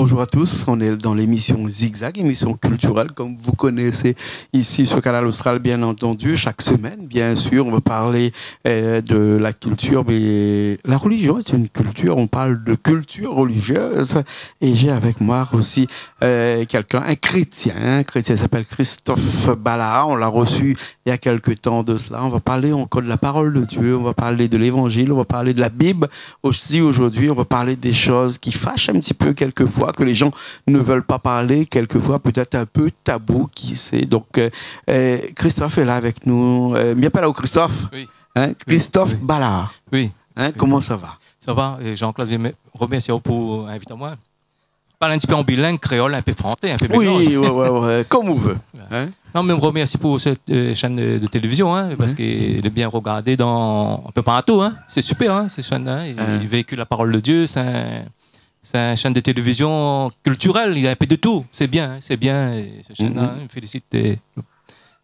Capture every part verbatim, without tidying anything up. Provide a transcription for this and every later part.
Bonjour à tous, on est dans l'émission Zigzag, émission culturelle, comme vous connaissez, ici sur Kanal Austral, bien entendu. Chaque semaine, bien sûr, on va parler, euh, de la culture, mais la religion est une culture, on parle de culture religieuse. Et j'ai avec moi aussi, euh, quelqu'un, un chrétien, un chrétien, il s'appelle Christophe Balard. On l'a reçu il y a quelque temps de cela. On va parler encore de la parole de Dieu, on va parler de l'évangile, on va parler de la Bible aussi aujourd'hui. On va parler des choses qui fâchent un petit peu quelquefois, que les gens ne veulent pas parler, quelquefois peut-être un peu tabou, qui sait. Donc, euh, euh, Christophe est là avec nous. Euh, mi apèl aou Christophe. Oui. Hein, oui, Christophe, oui, Balard. Oui. Hein, oui, koman sa va ? Sa va, é Jean-Claude, mi romèrsi aou pou invit amoin. Parl in ti pé an biling, kréol, in pé fransé, in pé mélanz. Oui, ouais, ouais, ouais, comme on veut. Hein ? Non, mé mi romèrsi pou sèt, euh, shèn de, de télévizion, hein, parske lé bien rogardé dan, in pé partou, hein. Sé super, hein, sé shèn, hein. I, i véikil la parol de Dieu, sé in, sé in shèn de télévizion kiltirèl, néna in pé de tout. Sé bien, hein, sé bien, é sé shèn-la, hein, mi félisit, euh,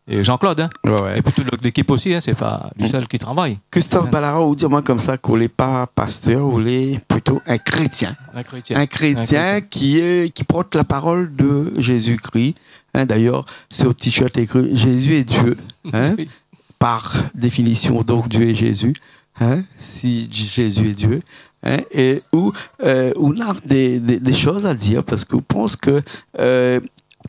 é Jean-Claude, hein. Ouais, ouais. É pi tout le, lékip osi, hein, sé pa li sèl ki travay. Christophe Balard, ou di amoin konmsa ke ou lé pa pastèr, ou lé plito in krétien. In krétien. In krétien. In krétien ki lé, ki port la parol de Jésus-Christ. Hein, d'ailleurs, sur le t-shirt écrit : « Jésus est Dieu », hein. Oui. Par définition, donc, Dieu est Jésus, hein, si Jésus est Dieu, hein, é ou, euh, ou néna des, des, des choses à dire, parske ou pans ke, euh,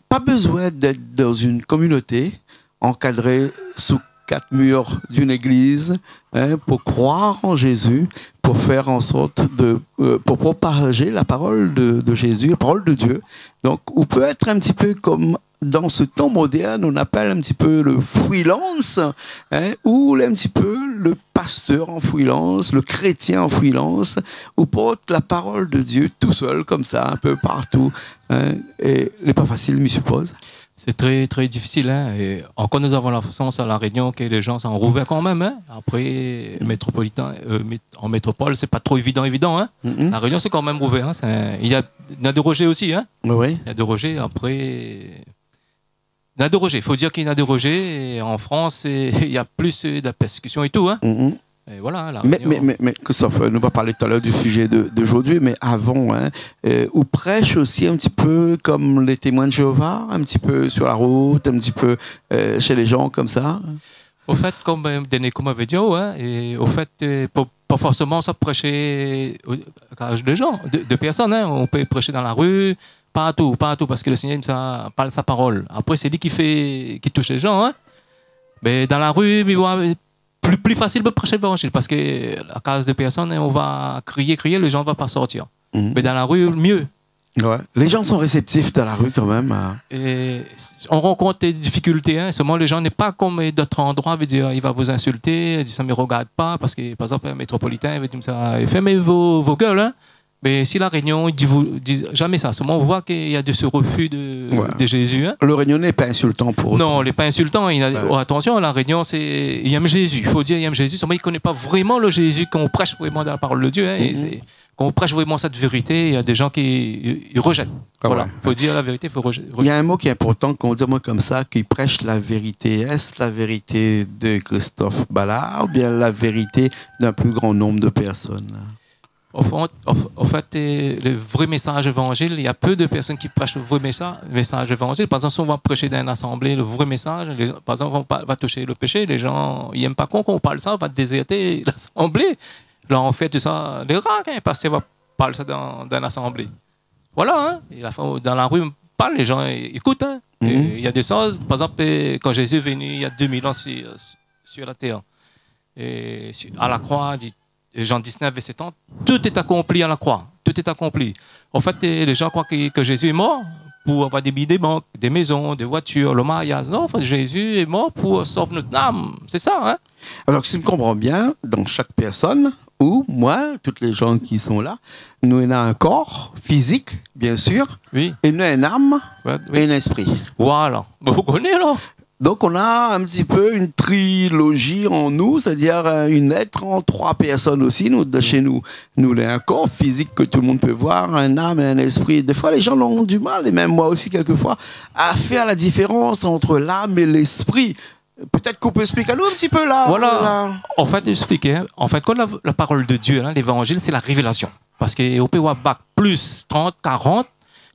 pas besoin d'être dans une communauté, encadré sous quatre murs d'une église, hein, pour croire en Jésus, pour faire en sorte de, euh, pour propager la parole de, de Jésus, la parole de Dieu. Donc, on peut être un petit peu comme dans ce temps moderne, on appelle un petit peu le freelance, hein, ou un petit peu le pasteur en freelance, le chrétien en freelance, ou porte la parole de Dieu tout seul, comme ça, un peu partout, hein, é lé pa fasil, mi sipoz. C'est très, très difficile, hein. Et encore, nous avons la chance à La Réunion que les gens sont rouverts quand même, hein. Après, métropolitain, euh, mét-, en métropole, c'est pas trop évident, évident, hein. Mhm. La Réunion, c'est quand même ouvert, hein. C'est un, il y a, il y a des rejets aussi, hein. Oui, oui. Il y a des rejets. Après, il y a des rejets. Faut dire qu'il y a des rejets. Et en France, c'est, il y a plus, euh, de la persécution et tout, hein. Mhm. É voilà, La Réunion. Mé, mé, mé, mé, Christophe, nou va parl talèr du sujet de, d'aujourd'hui, mé avan, hein, euh, ou prèsh osi in ti pé konm les Témoins de Jéhovah, in ti pé sur la route, in ti pé, euh, chez les gens konmsa. Au fait, konm, euh, dernié kou moin la di, hein, é au fait, euh, pa, pa forséman sa prèsh o, a kaz de gens, de, de personnes, hein. On peut prêcher dans la rue, partou, partou, parske le Seigneur i sa parl sa parol. Après, c'est lui qui fait, qui touche les gens, hein. Mais dans la rue, mi voi, pli, pli fasil pou prèsh lévanzil, parske a kaz de personnes, on va crier, crier, les gens vont pas sortir. Mhm. Mais dans la rue, mieux. Ouais. Les gens sont réceptifs dans la rue quand même, hein. Et on rencontre des difficultés, hein. Seulement, les gens n'est pas comme d'autres endroits, veut dire, il va vous insulter, il dit, « Ça me regarde pas », parce que, par exemple, un métropolitain, il veut dire ça, « Fermez vos, vos gueules », hein. Mais si La Réunion, il dit, vous, dit jamais ça. Seulement, on voit qu'il y a de ce refus de, ouais, de Jésus, hein. Le Réunionnais n'est pas insultant pour autant. Non, il n'est pas insultant. Il a, ouais, oh, attention, La Réunion, c'est, il aime Jésus. Il faut dire, il aime Jésus. Seulement, il connaît pas vraiment le Jésus qu'on prêche vraiment dans la parole de Dieu, hein. Et, mhm, c'est, quand on prêche vraiment cette vérité, il y a des gens qui, ils, ils rejettent. Ah, voilà. Ouais. Faut dire la vérité, faut reje-, rejeter. Il y a un mot qui est important quand on dit, moi, comme ça, qui prêche la vérité. Est-ce la vérité de Christophe Balard ou bien la vérité d'un plus grand nombre de personnes ? Au fond, au, au fait, euh, le vrai message évangile, il y a peu de personnes qui prêchent le vrai messa-, message évangile. Par exemple, si on va prêcher dans une assemblée, le vrai message, les, par exemple, on va, va toucher le péché, les gens, ils aiment pas quand, quand on parle ça, on va déserter l'assemblée. Là, on fait tout ça, les rares, hein, parce que va parler ça dans, dans l'assemblée. Voilà, hein. Et la fin, dans la rue, on parle, les gens é-, écoutent, hein. Mhm. Et il y a des choses, par exemple, euh, quand Jésus est venu il y a deux mille ans sur, sur la terre, et sur, à la croix, dit, Jean dix-neuf, verset trente, tout est accompli à la croix. Tout est accompli. En fait, euh, les gens croient que, que Jésus est mort pour avoir des billets de banque, des maisons, des voitures, le mariage. Non, en fait, Jésus est mort pour sauver notre âme. C'est ça, hein ? Alors, si je comprends bien, dans chaque personne, ou moi, toutes les gens qui sont là, nou néna un corps physique, bien sûr, oui, et nou néna une âme, ouais, oui, et un esprit. Voilà. Bon, vous connaissez, là ? Donc, on a un petit peu une trilogie en nous, c'est-à-dire, euh, un être en trois personnes aussi. Nous, de chez nous, nou néna un corps physique que tout le monde peut voir, une âme et un esprit. Des fois, les gens ont du mal, et même moi aussi, quelquefois, à faire la différence entre l'âme et l'esprit. Peut-être qu'on peut expliquer à nous un petit peu là, voilà, là. En fait, expliquer, hein. En fait, quand la, la parole de Dieu, hein, l'évangile, c'est la révélation. Parce que on peut avoir bac plus trente, quarante,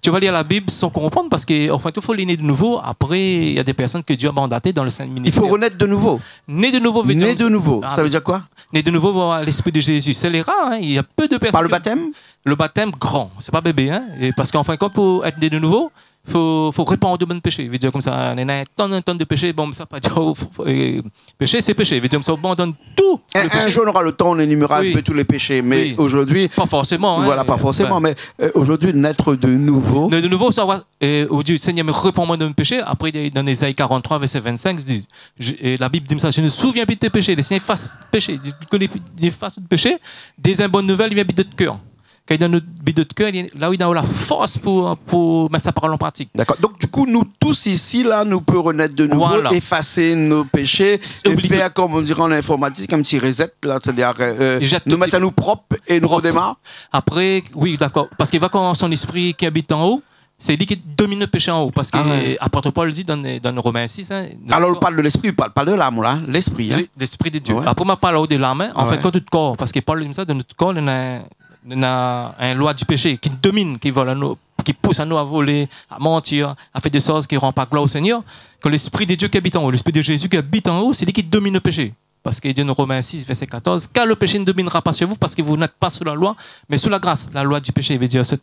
tu vas lire la Bible sans comprendre, parce que, enfin, il faut les naître de nouveau. Après, il y a des personnes que Dieu a mandatées dans le sein du ministère. Il faut renaître de nouveau. Né de nouveau, veut dire... Né de nouveau, ça veut dire quoi ? Né de nouveau, voir l'Esprit de Jésus. C'est les rares, hein. Il y a peu de personnes... Par le baptême ? Le baptême grand, c'est pas bébé, hein. Et parce qu'en fin de compte, pour être né de nouveau, faut, faut répann bann péché. Veut dire konmsa, néna in tonn, in tonn de péché. Bon, sa pa dir, fo, fo, euh, péché, c'est péché. Veut dire konmsa, ou abandone tout le péché. Un, un jour, on aura le temps, on énumérera un peu tous les péchés, mais aujourd'hui... Oui. Pas forcément, hein. Voilà, pas forcément, mais, euh, aujourd'hui, naître de nouveau. Naître de nouveau, sa va, euh, ou di, Seigneur, mé répann amoin de mon péché. Après, dans Ésaïe quarante-trois, verset vingt-cinq, i di, je, euh, la Bible i di konmsa, je ne me souviens plus de tes péchés. Le Seigneur i éfas péché. I di, i koné pi, i éfas tout péché. Deuxième bonne nouvelle, i vien abit dan nout kèr. Kan li lé dan nout, abit dan nout kèr, li, la ou néna la fors pou, pou mèt sa parol an pratik. D'accord. Donc, du coup, nous tous ici, là, nous peut renaître de nouveau, voilà, effacer nos péchés et faire, comme on dirait en informatique, un petit reset, là, c'est-à-dire, euh, nous mettre à nous propre et nous redémarrer. Après, oui, d'accord. Parce que va kan son Lespri ki abit an ou, sé li ki domine lo péché an ou. Parce que, ah ouais, apot Paul i di dan, dan Romain six, hein, alors, on parle de l'esprit, on parle pas de l'âme, là, l'esprit, hein. L'Esprit de Dieu. Ouais. Après, ma parl de l'âme, hein. En fait, kan tout kor, parce que Paul i di konmsa, dan nout kor, néna néna in loi du péché ki domine, ki vol anou, ki pous anou a volé, a mantir, a fé dé shoz ki rann pa gloir au Seigneur, ke l'Esprit de Dieu ki abit an ou, l'Esprit de Jésus ki abit an ou, sé li ki domine lo péché. Parce que i di dan Romain six, verset quatorze, « Car le péché ne dominera pas sur vous, parce que vous n'êtes pas sous la loi, mais sous la grâce. » La loi du péché, veut dire, sé,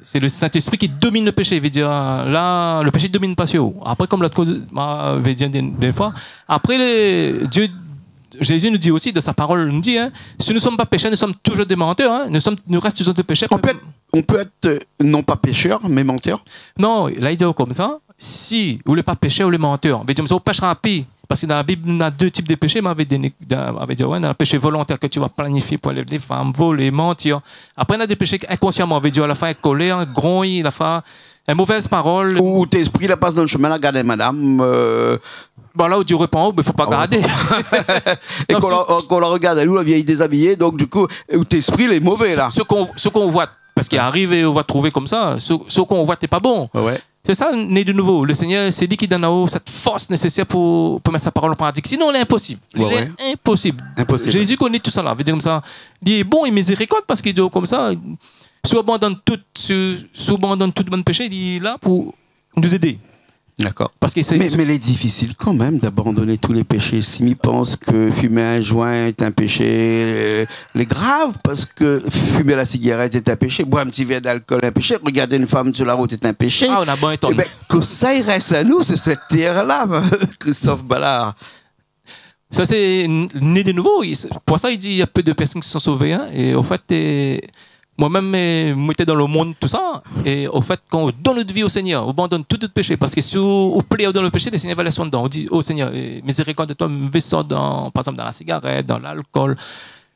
sé le Saint-Esprit ki domine lo péché, veut dire, la, lo péché i domine pa sur ou. Après, konm lot koz, ma, veut dire, dé, dé foi, après, le, Dieu Jésus i di osi, dan sa parol, i di, hein, si nous sommes pas pécheurs, nous sommes toujours des menteurs, hein, nous sommes, nous reste toujours des pécheurs. On peut être, on peut être, euh, non pas pécheur, mais menteur. Non, la i di konmsa, si ou lé pa péchèr, ou lé mantèr. Veut dire, ou péchra pi. Parce que dan la Bible, néna dé tip de péché, ma, veut dire, néna, veut dire, ouais, néna péché volontaire ke tu vas planifier pou alé èk dé fanm, volé, mantir. Après, néna dé péché inconsciemment, veut dire, la fé in kolèr, in grogn, la fé in mové parol. Ou, ou out lespri la pas dan lo shomin, la gard in madam, euh, Bon, la ou di ou répann, mé fo pa gardé. É kan ou la, kan ou la rogard ali, ou la vni dézabiyé, donk du kou, out lespri lé mové, la. Sak ou, sak ou voi, parske i ariv, ou va trouv konmsa, sak, sak ou voi lé pa bon. Ouais, ouais. Sé sa, né de nouvo. Lo Seigneur, sé li ki donn aou sèt fors nésésèr pou, pou mèt sa parol an pratik. Sinon, lé inposib. Ouais, ouais. Lé inposib. Inposib. Jésus i koné tout sa la. Veut dire konmsa, li lé bon, li mizérikord, parske li di konmsa, si ou abandone tout, si, si ou abandone tout bann péché, li lé la pou nou édé. D'accord. Parske sé, mé, sé mé lé difisil kan mèm d'abandonner tous les péchés. Si mi pans ke fumer un joint est un péché, euh, lé grav, parske fumer la cigarette est un péché, boire un petit verre d'alcool est un péché, regarder une femme sur la route est un péché. Ah, néna bann étonn. Eh ben, kosa i rès anou sur cette terre-là, Christophe Ballard ? Sa sé n-, né de nouvo. I, sé pou sa i di, néna pé de pèrsone ki son sové, hein. É an fèt, é, moin mèm, é, moin té dan lo monn, tout sa. É an fèt, kan ou donn out vi o Seigneur, ou abandone tout, tout péché. Parske si ou, ou plé dan lo péché, lo Seigneur va lès aou dedan. Ou di, « O Seigneur, é, mizérikord de toi, mi vé sort dan, par égzanp, dan la sigarèt, dan lalkol. »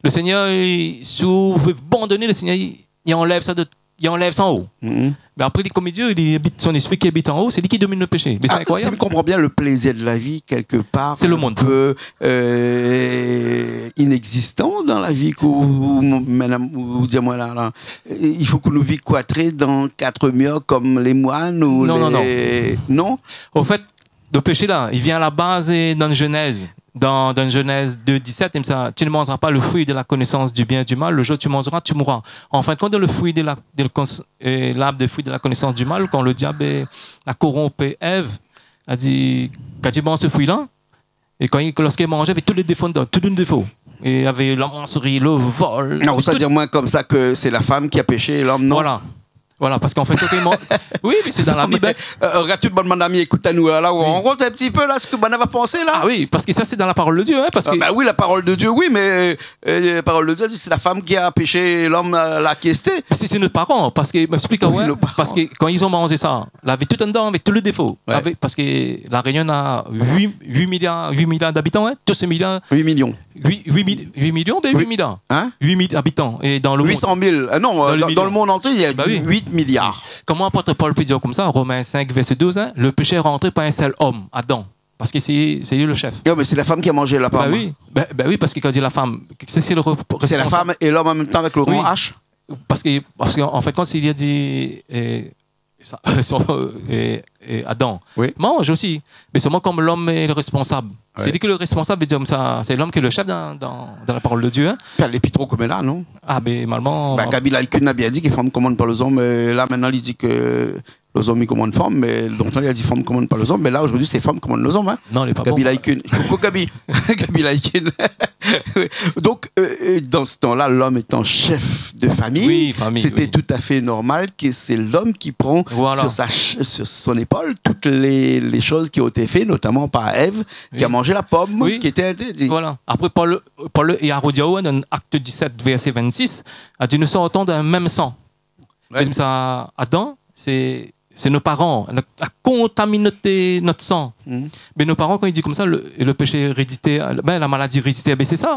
Lo Seigneur, é, si ou vé abandone, lo Seigneur, li, li anlèv sa de, li anlèv sa an ou. Mhm. Mé apré, li, konm li di, li abit, son lespri ki abit an ou, sé li ki domine lo péché. Mé sé inkroyab. Ah, si mi konpran bien, le plaisir de la vie, quelque part, sé lo monn, un peu, euh, inexistant dans la vie ke ou, ou, madame, ou di amoin la, la. É i fo ke nou viv kloitré dan kat mir konm lé moine ou... Non, non, non. Non ? An fèt, lo péché la, li vien a la baz, é, dan Genèse. Dan, dan Genèse deux dix-sept, i di konmsa, « Tu ne mangeras pas le fruit de la connaissance du bien et du mal. Le jour où tu mangeras, tu mourras. » An fin de kont, lo fri de la, de la kons-, é, l'arbre de fruit de la connaissance du mal, kan lo diab, é, la koronp Èv, la di, kan ou manz se fri la, é kan li, lorsk li manz, navé tout lé défo dedan, tout lé défo. É navé la mansori, lo vol, navé tout. Non, sa i di amoin konmsa ke sé la fanm ki la péché, lom, non ? Voilà. Voilà, parske an fèt, kan li manz, oui, mé sé dan la Bible, hein. Non, mé, euh, rogard tout bann madam i ékout anou la, la, ou rann kont in ti pé la, sak banna va pansé la. Ah oui, parske sa sé dan la parol de Dieu, hein, parske... Ah ben oui, la parol de Dieu, oui, mé, euh, la parol de Dieu, sé la fanm ki la péché, lom, euh, la késté. Mé sé, sé nout paran, parske, ma ésplik aou, hein, nout paran. Oui, parske kan li la manz sa, navé tout andan, navé tout lé défo. Ouais. Navé, parske La Rénion na huit, huit milliards, huit milliards d'abitan, hein, tout sé milliards. Huit millions. Huit, huit mil, huit millions, ben, huit milliards. Hein ? Huit mille habitants. Et dans le monde. Huit cent mille. Euh, non, euh, dans, dans le monde entier, il y a huit milliards. Bah oui. Koman apot Paul i pé dir konmsa, Romain cinq, verset douze, hein, le péché est rentré par un seul homme, Adam. Parske sé, sé li lo shèf. Non, mé sé la fanm ki la manz la pom. Bah oui. Bah, bah oui, parske kan i di la fanm, sé, sé lo rep-, responsab. Sé la fanm é lom an mèm tan avèk lo gran H. Oui. Parske, parske an fèt, kan i di, euh, Sa, son, é, é Adam. Oui. Manz osi. Mé solman konm lom lé responsab. Sé li ki lé responsab, vé dir sa, sé lom ki lé shef dan, dan, dan la parol de Dieu, in. Fé lépitro konm la, non ? Ah, mé normalman, Gaby Laï-Kune la bien di ke fanm i komann pa lé zom. La, mintnan, li di ke lé zom i komann fanm, mé lontan li la di fanm i komann pa lé zom, mé la, zordi, sé fanm i komann lé zom, in. Non, lé pa bon. Gaby Laï-Kune. Koukou Gaby. Gaby Laï-Kune. Donk, dan se tan-la, lom étan shef de famiy, sété toutafé normal ke sé lom ki pran sur sa ch-, sur son épol tout lé, lé shoz ki ont été fé, notaman par Èv, ki la manz la pom ki lété intèrdi. Voilà. Apré, Paul, Paul i ardi aou, in, dan Akt disèt, vèrsé vinn-sis, la di, nou sorton d'in mèm san. Mèm sa, Adam, sé, sé nout paran, la, la kontamine nout, nout san. Mé nout paran, kan i di konmsa, le, le péché éréditèr, bin, la maladi éréditèr, bin, sé sa.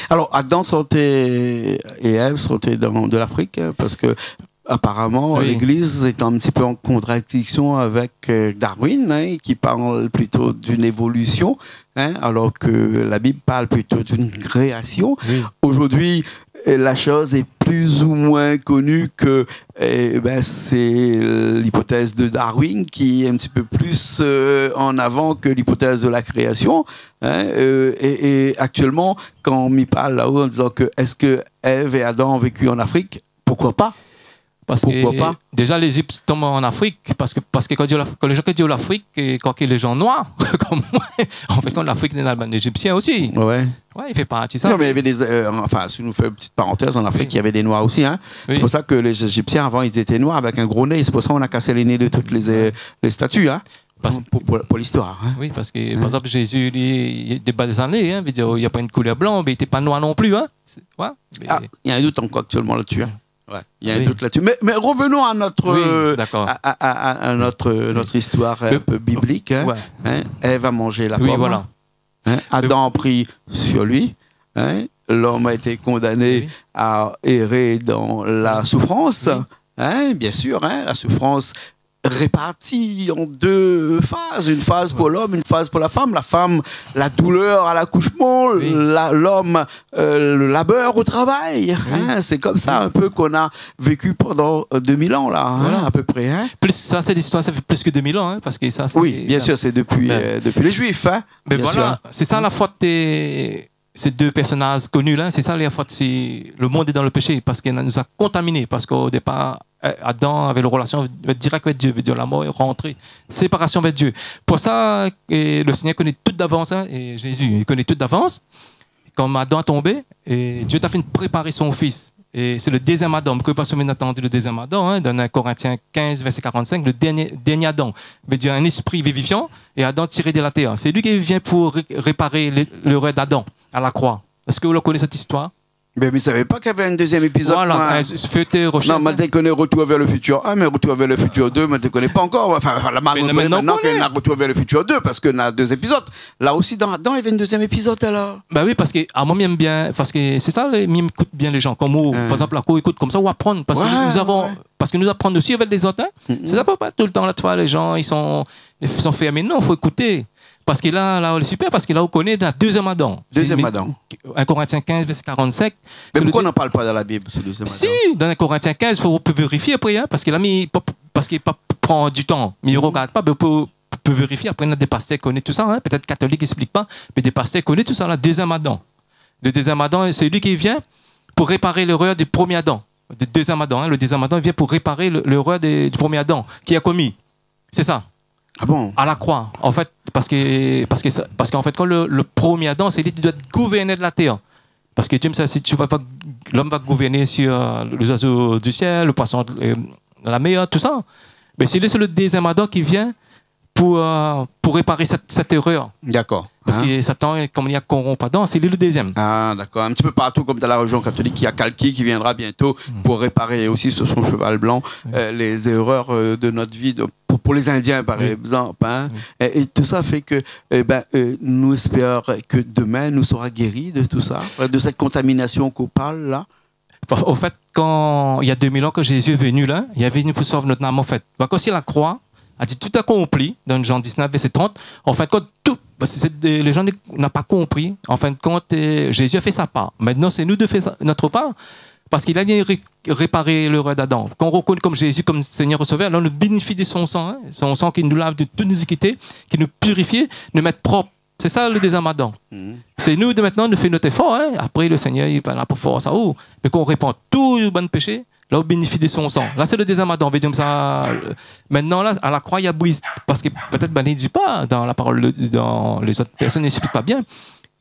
Alor, Adam sorté é Èv sorté dan, de Lafrik, in, parske aparaman, légliz lé in ti pé an kontradiksion avèk Darwin, in, ki parl plito d'in évolision, in, alor ke la Bib parl plito d'in kréasion. Zordi, la shoz lé pli ou moin koni ke, é bin, sé lipotèz de Darwin ki lé in ti pé pli an avan ke lipotèz de la kréasion, in. É, é aktièlman, kan mi parl la-o an dizan ke èske Èv é Adam la véki an Afrik, poukoi pa ? Poukoi pa ? Parske déza, Lézipt i tonm an Afrik, parske, parske kan i di Laf-, kan lé zan i di Lafrik, é kan i di lé zan noir, konm moin, an fèt, kan Lafrik, néna bann Ézipsien osi. Ouais, i fé parti sa. Non, mé navé dé, anfin, si nou fé in ti parantèz, an Afrik, navé dé noir osi, in. Sé pou sa ke lé Ézipsien, avan, zot lété noir avèk in gro né. Sé pou sa nou la kas lé né de tout lé, lé stati, in. Pou, pou, pou listoir, in. Oui, parske, par égzanp, Jézi, li, li, dé bann zané, in, vé dir, li la pa in koulèr blan, mé li lété pa noir non pli, in. Sé, ouais, mé... Ah, néna in dout ankor aktièlman la-dsi, in. Ouais, néna in dout la-dsi. Mé, mé revenons à notre, euh, à, à, à, à notre, notre histoire un peu biblique, in. Èv la manz la pom. Oui, voilà. In, Adam la pri sur li, in. Lom la été kondané a èré dan la soufrans, in, bien sir, in, la soufrans réparti an dé faz, in faz pou lom, in faz pou la fanm. La fanm, la doulèr a l'akousman, la, lom, le labèr o travay, in. Sé konmsa in pé k'nou la véki pandan dé mil an la, in, a pé pré, in. Plis, sa sé listoir, sa fé plis ke dé mil an, in, parske sa sé... Oui, bien sir, sé dopi, dopi lé Zouif, in. Mé voilà, sé sa la fot dé sé dé pèrsonaz koni la, sé sa la fot, sé le monn lé dan le péché, parske nou la kontaminé, parske o dépar, Adam lavé in relasion dirèk avèk Dieu, vé dir la mor lé rantré, séparasion avèk Dieu. Pou sa, le Seigneur i koné tout davans, in, é Jézi, li koné tout davans. Konm Adam la tonbé, é Dieu la fine préparé son fis. É sé le dézièm Adam, ke pa si ou la antandi le dézièm Adam, in, dan in Korintien kinz, vèrsé karant-sink, le dernié, dernié Adam, vé dir in léspri vivifian, é Adam tiré de la tèr. Sé li ki vien pou ré-, réparé lé, lérèr d'Adam a la kroi. Èske ou koné sèt istoir ? Bin, mi savé pa k'navé in dézièm épizod, moin. Voilà, in, fé out roshèrsh, in. Non, moin té koné Retour vers le futur un, mé Retour vers le futur deux, moin té koné pa ankor. Anfin, voilà, moin la dékouv mintnan, koné Retour vers le futur deux, parske néna dé zépizod. La osi, dan, dan, navé in dézièm épizod, alor. Bin oui, parske, ah, moin, mi èm bien, parske sé sa, mi ékout bien lé zan. Konm ou, par égzanp, la, kan ou ékout konmsa, ou aprann. Parske nou, nou aprann osi avèk lézot, in. Sé sa, pa, pa toultan, la, ou voi, lé zan, i lé, i lé fèrmé. Non, fo ékouté. Parske la, la, lé sipèr, parske la, ou koné la dézièm Adam. Sé dézièm Adam. In Korintien kinz, vèrsé karant-sink. Mé poukosa i anparl pa dan la Bib, sé dézièm Adam ? Si, dan in Korintien kinz, fo, ou pé vérifié apré, in, parske la, mi, pa, parske pa pran du tan, mi rogard pa, mé ou pé, pé vérifié. Apré, néna dé pastèr i koné tout sa, in, pétèt katolik i ésplik pa, mé dé pastèr i koné tout sa, la, dézièm Adam. Le dézièm Adam, sé li ki vien pou réparé lérèr du promié Adam. Du dézièm Adam, in, le dézièm Adam, li vien pou réparé le, lérèr de, du promié Adam, ki la komi. Sé sa. Ah bon ? A la kroi. An fèt, parske, parske sa, parske an fèt, kan le, le promié Adam, sé li ki doi èt gouvèrnèr de la tèr. Parske Dieu la di, si ou va, va, lom va gouvèrné sur, euh, lé zoizo du sièl, le poisson, euh, la mèr, tout sa. Mé sé li, sé le dézièm Adam ki vien pou, euh, pou réparé sèt, sèt érèr. Dakor. Parske Satan, konm li la koronp Adam, sé li le dézièm. Ah, dakor. In ti pé partou, konm dan la rélizion katolik, néna Kalki ki viendra bientôt pou réparé osi sur son cheval blanc, euh, les erreurs, euh, de notre vie, de, pou, pou lé Indien, par égzanp, in. Oui. É, é tout sa i fé ke, é bin, euh, nou éspèr ke demin, nou sera géri de tout sa, de sèt kontaminasion k'ou parl la. An fèt, kan, néna dé mil an, kan Jézi lé vni la, li la vni pou sov nout nam, an fèt. Parske si la kroi la di, tout est accompli, dan Jean dix-neuf, vèrsé trente, an fèt, kan tout, parske sé dé, lé zan na pa konpri, an fin de kont, euh, Jézi la fé son par. Mintnan, sé nou de fé sa, nout par. Parske la li la ré-, réparé lérèr d'Adan. Kan nou rokoné konm Jézi konm Sényèr é Sovèr, la nou bénéfisié de son san, in. Son san ki nou lav de tout iniquité, ki nou pirifié, nou mèt prop. Sé sa le dézièm Adan. Mhm. Sé nou de mintnan nou fé nout éfor, in. Apré le Sényèr li lé pa la pou fors aou. Mé kan nou répan tout bann péché, la nou bénéfisié de son san. La sé le dézièm Adan, vé dir sa, euh, mintnan la, a la kroi li la brizé, parske pétèt, bin, li di pa dan la parol, dan lézot pèrsone i ésplik pa bien.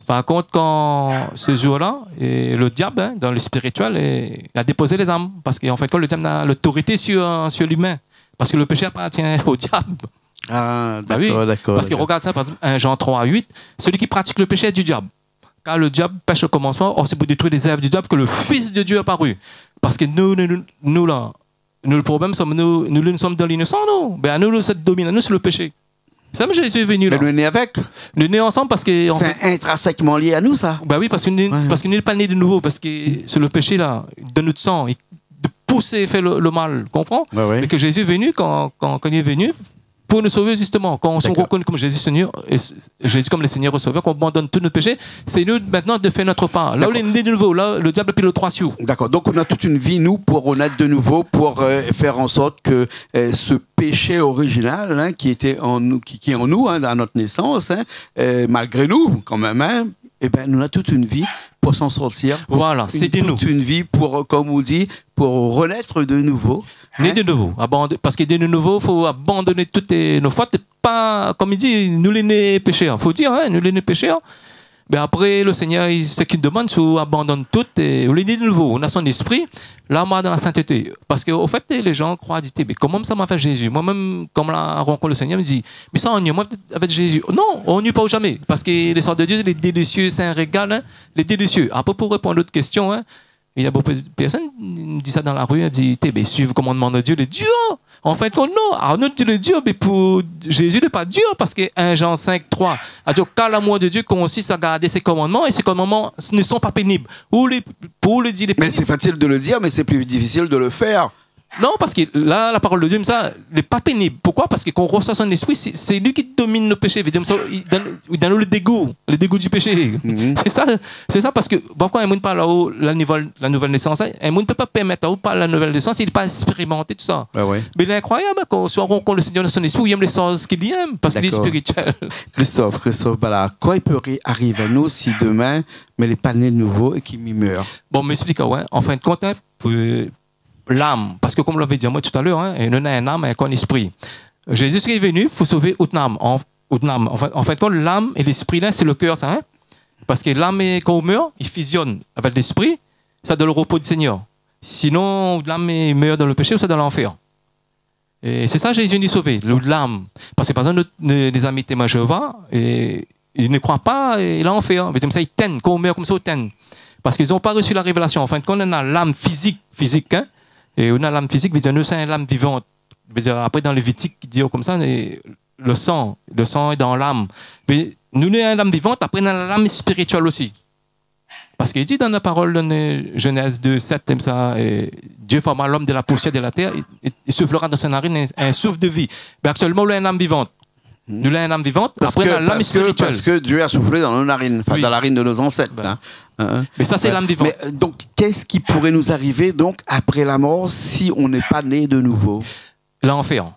Par kont, kan se zour-la, é le diab, in, dan le spirituel, é, la dépozé lé zam, parske an fin de kont le diab na lotorité sur, sur limin, parske le péché apartien o diab. Ah, dakor, dakor. Bin oui, parske regard sa, par égzanp, un Jean trois huit, celui qui pratique le péché est du diable. Car le diable pèche au commencement, or c'est pour détruire les œuvres du diable que le Fils de Dieu est apparu. Parske nou, nou, nou, nou la, nou, le problèm, sé nou, nou, nou sóm dan linosan, nou. Bin, nou, nou, sa i domine anou, sé le péché. Sa mèm, Jézi lé venu la. Mé nou lé né avèk. Nou lé né ansanm parske, an fèt, sé intrinsèkman lié a nou, sa. Bin oui, parske nou, ouais, parske nou lé pa né de nouvo, parske sé le péché la, dan nout san, é de pousé fé le, le mal, konpran ? Ouais, ouais. Mé ke Jézi lé venu, kan, kan, kan li lé venu, pou nou sové, zistoman. Kan nou rokoné konm Jézi Sényèr, é s-, Jézi konm le Sényèr é Sovèr, kan nou abandone tout nout péché, sé nou mintnan de fèr nout par. La nou lé né de nouvo, la, le diab la pi lo droi si ou. Dakor. Donk nou na tout une vie, nou, pou rènèt de nouvo, pou, euh, fèr an sort ke, euh, se péché original, in, ki lété an nou, ki, ki lé an nou, in, à notre naissance, in, euh, malgré nous, quand même, in, ébin, nou na tout une vie pou s'en sortir. Voilà, sé de nou. Tout une vie pou, euh, konm ou di, pou rènèt de nouvo, in. Né de nouvo. Abando-, parske de nouvo, fo abandoné tout, euh, nout fot. Pa, konm i di, nou lé né péshèr. Fo dir, in, nou lé né péshèr. Bin apré, le Sényèr, li, sak li demann, sé ou abandone tout, é ou lé né de nouvo, ou na son léspri, la ou marsh dan la sintété. Parske, o fèt, lé jan i kroi, i di, mé koman sa ma fé Jézi ? Moin mèm, kan ma la rankont le Sényèr, mi di, mé sa, annuiy amoin avèk Jézi. Non, annuiy pa ou zamé, parske le sort de Dieu, lé délisié, sé in régal, in, lé délisié. Apré, pou réponn a out késtion, in, néna bonpé de pèrsone i di sa dan la ri, i di, té, mé suiv le komandman de Dieu, lé dir. An fin de kont, non. Alor nou di lé dir, mé pou Jézi, lé pa dir, parske un Jean cinq trois la di, car l'amour de Dieu consiste à garder ses commandements, et ses commandements ne sont pas pénibles. Ou lé, pou ou lé di, lé pénib. Mais c'est facile de le dire, mais c'est plus difficile de le faire. Non, parske la, la parol de Dieu, sa, lé pa pénib. Poukoi ? Parske kan ou resoi son léspri, sé, sé li ki domine le péshé. Vé dir sa, li donn, li donn le dégou, le dégou du péché. Mhm. Sé sa, sé sa, parske, bon, kan in moun i parl aou la nouvèl, la nouvèl nésans, in, in moun i pé pa pèrmèt aou parl la nouvèl nésans, li lé pa éspérimanté, tousa. Ah ouais. Mé lé inkroiyab, in, kan ou soi rankont le Sényèr dan son léspri, ou èm lé shoz ki li èm, parske li lé spirituèl. Dakor. Christophe, Christophe Ballard, koi i pé ri-, ariv anou si demin, mé lé pa né de nouvo é ke mi mèr ? Bon, mi ésplik aou, in. An fin de kont, in, pou, lam, parske konm ou la di amoin talèr, in, é nou na in lam, in kor, in léspri. Jézi lé venu pou sové out lam, an, out lam. An fin, an fin de kont, lam é léspri la, sé le kèr sa, in. Parske lam, é kan ou mèr, li fizione avèk léspri, sa dan le repo du Sényèr. Sinon, out lam i mèr dan le péshé, ou sa dan lanfèr. É sé sa Jézi i sové, le, lam. Parske par égzanp, nout, lé, lé zami Témoin Jéova, é, i kroi pa, é, lanfèr. Vé dir sa, i tinn, kan ou mèr konmsa, ou tinn. Parske zot la pa resu la révélasion. An fin de kont, ou na lam fizik, fizik, in. É ou na lam fizik, vé dir, nou, sé in lam vivan. Vé dir, apré, dan Lévitik, i di konmsa, é le san, le san lé dan lam. Mé nou, nou na in lam vivan, apré, nou na la lam spirituèl osi. Parske li di dan la parol, dan, euh, Genèse deux sept, konmsa, euh, Dieu forma l'homme de la poussière de la terre, il, il, il soufflera dans ses narines un, un souffle de vie. Mé aktièlman, nou lé in lam vivan. Nou lé in lam vivan, apré, nou na lam spirituèl. Parce que, parce que Dieu a soufflé dans nos narines, enfin, dans la narine de nos ancêtres, hein. Hein, hein. Mé sa, sé lam vivan. Mais, euh, donc, qu'est-ce qui pourrait nous arriver, donc, après la mort, si on n'est pas né de nouveau ? Lanfèr.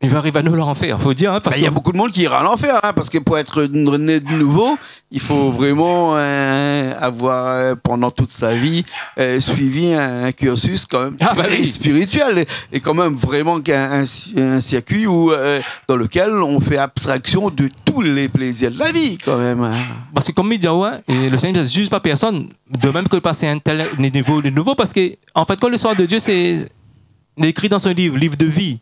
I va ariv anou lanfèr, fo dir, in, parske... Ben, il y a beaucoup de monde qui ira à l'enfer, hein, parce que pour être n-, né de nouveau, il faut vraiment, euh, avoir, euh, pendant toute sa vie, euh, suivi un, un cursus quand même très spirituel et, et quand même vraiment un, un, un circuit où, euh, dans lequel on fait abstraction de tous les plaisirs de la vie, quand même, hein. Parske konm mi di, ouais, é le Sényèr i juj pa pèrsone, de mèm ke pasé in tèl ni-, nivo de nouvo, parske, an fèt, kan le sort de Dieu, sé, lé ékri dan son liv, liv de vi.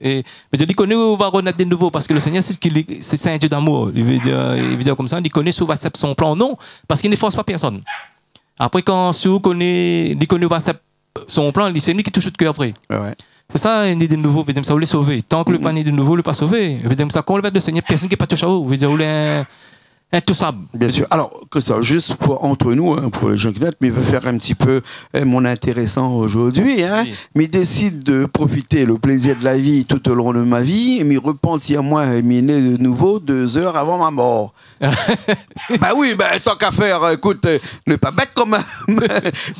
É, vé dir, li koné ou va renèt de nouvo, parske le Sényèr, sé ke li, sé, sé in Dieu d'amour. Li vé dir, li vé dir konmsa, li koné si ou va aksèp son plan ou non, parske li fors pa pèrsone. Apré, kan, si ou koné, li koné ou va aksèp son plan, li, sé li ki toush out kèr vré. Ouais, ouais. Sé sa, né de nouvo, vé dir sa, ou lé sové. Tan ke ou lé pa né de nouvo, ou lé pa sové. Vé dir sa, kan ou lé avèk le Sényèr, pèrsone ki pé pa toush aou. Vé dir, ou lé in, Intousab. Bien sûr. Alors, Christophe, juste pour, entre nous, hein, pour les gens qui notent, mais je veux faire un petit peu, euh, mon intéressant aujourd'hui, hein. Oui. Mi désid de profiter le plaisir de la vie tout au long de ma vie, é mi repans si amoin, é mi né de nouvo deux heures avant ma mort. Bah oui, bah, tant qu'à faire, écoute, euh, ne pas bête quand même.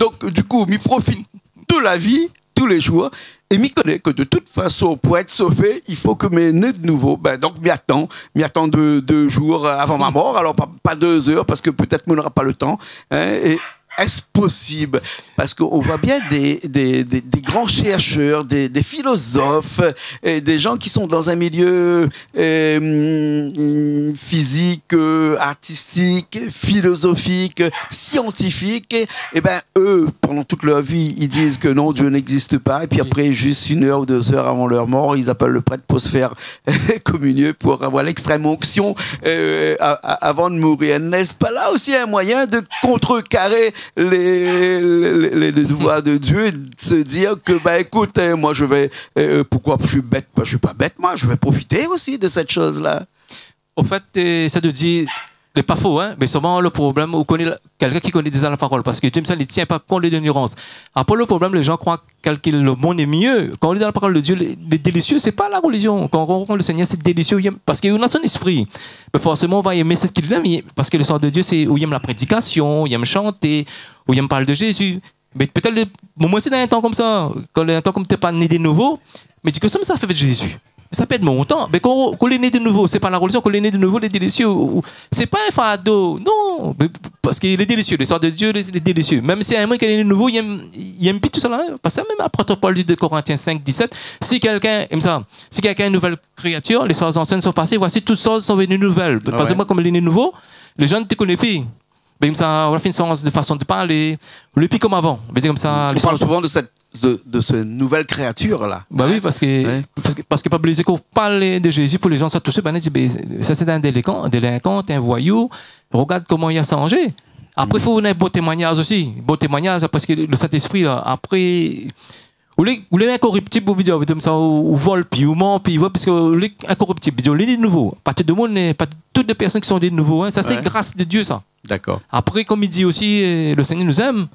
Donc, du coup, mi profit de la vie tous les jours. É mi koné ke de tout fason, pou èt sové, i fo ke mi né de nouvo. Ben, donk, mi atann, mi atann deux, deux jours, euh, avant ma mort. Alors, pas, pas deux heures, parce que peut-être qu'on n'aura pas le temps, hein, et est-ce possible ? Parce qu'on voit bien des, des, des, des grands chercheurs, des, des philosophes, et des gens qui sont dans un milieu euh, hum, physique, euh, artistique, philosophique, scientifique, eh ben, eux, pendant toute leur vie, ils disent que non, Dieu n'existe pas. Et puis après, juste une heure ou deux heures avant leur mort, ils appellent le prêtre pour se faire communier, pour avoir l'extrême onction, euh, a-, a-, avant de mourir. N'est-ce pas là aussi un moyen de contrecarrer les, les, les, les devoirs de Dieu et de se dire que, bah, écoute, hein, moi, je vais, euh, pourquoi je suis bête ? Bah, je suis pas bête, moi, je vais profiter aussi de cette chose-là. Au fait, euh, sa de dir, lé pa fo, hein, mé solman le problèm, ou koné la, kèlkin ki koné déza la parol, parske Dieu, sa, li tien pa kont de linyorans. Apré, le problèm, lé jan i kroi kèlkin, le mond lé myé. Kan ou li dan la parol de Dieu, lé, lé délisié, sé pa la relizion. Kan ou rankont le Seigneur, sé délisié, ou yèm, parske ou na son éspri. Mé forséman, ou va yèm sak li yèm, parske le sort de Dieu, sé, ou yèm la prédikasion, ou yèm shanté, ou yèm parl de Jésus. Mé pétèt le, bon, moin, sé dan in tan konmsa, kan, in tan konm té pa né de nouvo, mé di ke sa, sa fé Jésus. Sa pèrd mon tan. Mé kan, kan lé né de nouvo, sé pa la relizion, kan lé né de nouvo, lé délisié, ou, ou, sé pa in fardo, non, mé, parske lé délisié, le sort de Dieu, lé, lé délisié. Mèm si in moun ki lé né de nouvo, i yèm, i yèm pi tout sa la, hein, parske mèm apot Paul di, deux Corinthiens cinq, dix-sept, si kèlkin, yèm sa, si kèlkin lé in nouvèl kréatir, les choses anciennes sont passées, voici toutes choses sont venues nouvelles. Ah ouais. Parske moin, konm lé né de nouvo, lé jan té koné pi. Bin, konmsa, ou la fine sanz de fason de parlé. Ou lé pi konm avan. Bin, konmsa, on parle souvent de cette, de, de ce nouvelle créature-là. Bah oui, parske, parske, parske pa oblizé kan ou parl de Jésus pou lé jan i soi toushé, bin, i di, bin, sa sé in délinkan, délinkan, in voyou. Regard koman li la sanzé. Apré, fo ou néna bon témoignaz osi. Bon témoignaz, parske le Saint-Esprit, la, apré, ou lé, ou lé inkoriptib, ou vé dir, ou vé dir konmsa, ou, ou vol pi, ou mant pi, ou, parske ou lé inkoriptib, ou lé né de nouvo. Pa tout demoun, pa tout lé pèrsone ki lé né de nouvo, hein. Sa, sé gras de Dieu, sa. D'accord. Apré, konm i di osi, euh, le Seigneur nous aime,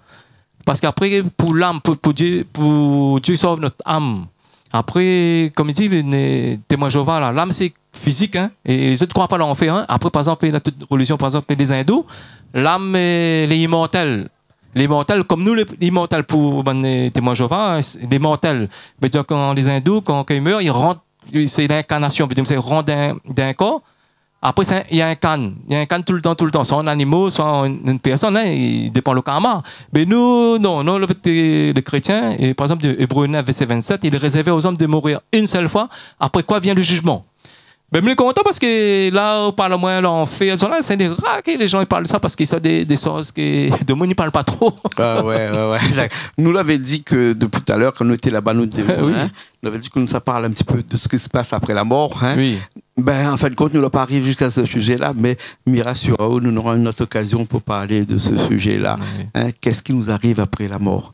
parske apré, pou lam, pou, pou Dieu, pou Dieu sauve notre âme. Apré, konm i di, né, Témoin Jéhovah, la, lam, sé fizik, hein, é zot i kroi pa lanfèr, hein. Apré, par égzanp, néna tout relizion, par égzanp, lé zindou, lam, euh, lé imortèl. Lé imortèl, konm nou, lé imortèl pou bann, euh, Témoin Jéhovah, hein, sé, lé imortèl. Vé dir, kan lé zindou, kan, kan i mèr, i rant, sé linkarnasion, vé dir, sé rant dan, dan in kor. Apré sa, néna in kann. Néna in kann toultan, toultan. Soi an zanimo, soi an, in pèrsone, hein, i dépan le karma. Mé nou, non, non, le, le krétien, é par égzanp, de Hébreux neuf, verset vingt-sept, il est réservé aux hommes de mourir une seule fois, après quoi vient le jugement. Bin, mi lé kontan parske la, ou parl amoin lanfèr, sa la, sé in rar ke lé jan i parl de sa, parske sa, dé, dé shoz ke demoun i parl pa tro. Ah ouais, ouais, ouais. Nou lavé di ke, depuis tout à l'heure, kan nou té laba, nou té, oui, hein, nou lavé di ke nou sa parl in ti pé de sak i spas apré la mor, hein. Oui. Bin, an fin de kont, nou la pa ariv ziska se sizé-la, mé mi rasir aou, nou nora in ot okazion pou parl de se sizé-la. Oui. Hein, qu'est-ce qui nous arrive après la mort ?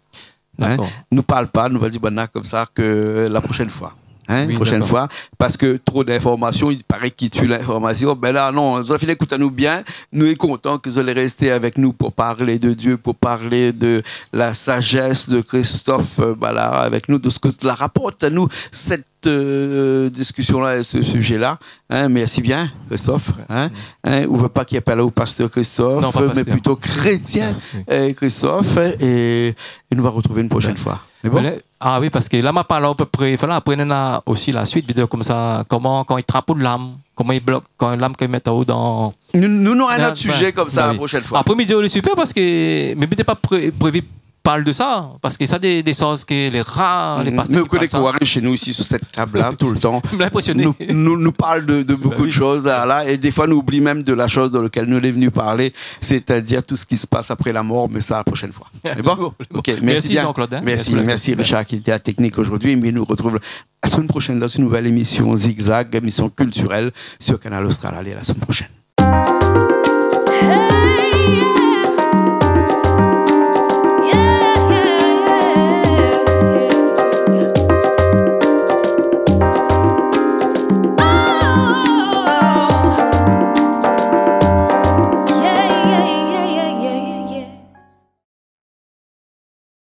Hein ? D'accord. Nou parl pa, nou va dir, banna, konmsa, ke la proshèn foi. Hein ? Oui, proshèn foi, d'accord. Parske tro d'informasion, i paré, i tié l'informasion. Bin la, non, zot la fine ékout anou bien. Nou lé kontan ke zot lé rès avèk nou pou parl de Dieu, pou parl de la sagesse de Christophe, euh, Ballard avèk nou, de sak la raport anou sèt euh, diskision-la, se sizé-la. Hein, mèrsi bien, Christophe. Hein, hein, ou vé pa ke mi apèl aou pastèr Christophe, non, pa pastèr, mé plito krétien, ah, oui, euh, Christophe, é, é nou va artrouv in proshèn foi. Mé bon. Mé la, ah oui, parske la, ma parl apépré, voilà, apré, néna osi la suit, vé dir konmsa, koman, kan i trap out lam, koman i blok, kan lam ke i mèt aou dan... Nou, nou, nou nora in ot sizé konmsa la proshèn foi. Apré, mi di, oh, lé super, parske, mé, mé té pa pré-, prévi parl de sa, parske sa, dé, dé shoz ke lé rar, lé pastèr ki parl sa. Mé ou koné ke ou ariv shé nou isi, sur cette table-là, tout le temps. Ou m'as impressionné. Nou, nou, nou parl de, de beaucoup de choses, là, là, et des fois, nou oubli mèm de la chose dans laquelle nou lé venu parler, c'est-à-dire tout ce qui se passe après la mort, mais ça, la prochaine fois. Lé bon ? Bon, lé bon. Ok, merci bien. Merci, Jean-Claude, hein. Merci, merci, Richard, qui était à la technique aujourd'hui, mais nous retrouvons la semaine prochaine dans une nouvelle émission Zigzag, émission culturelle sur Kanal Austral. Allez, à la semaine prochaine.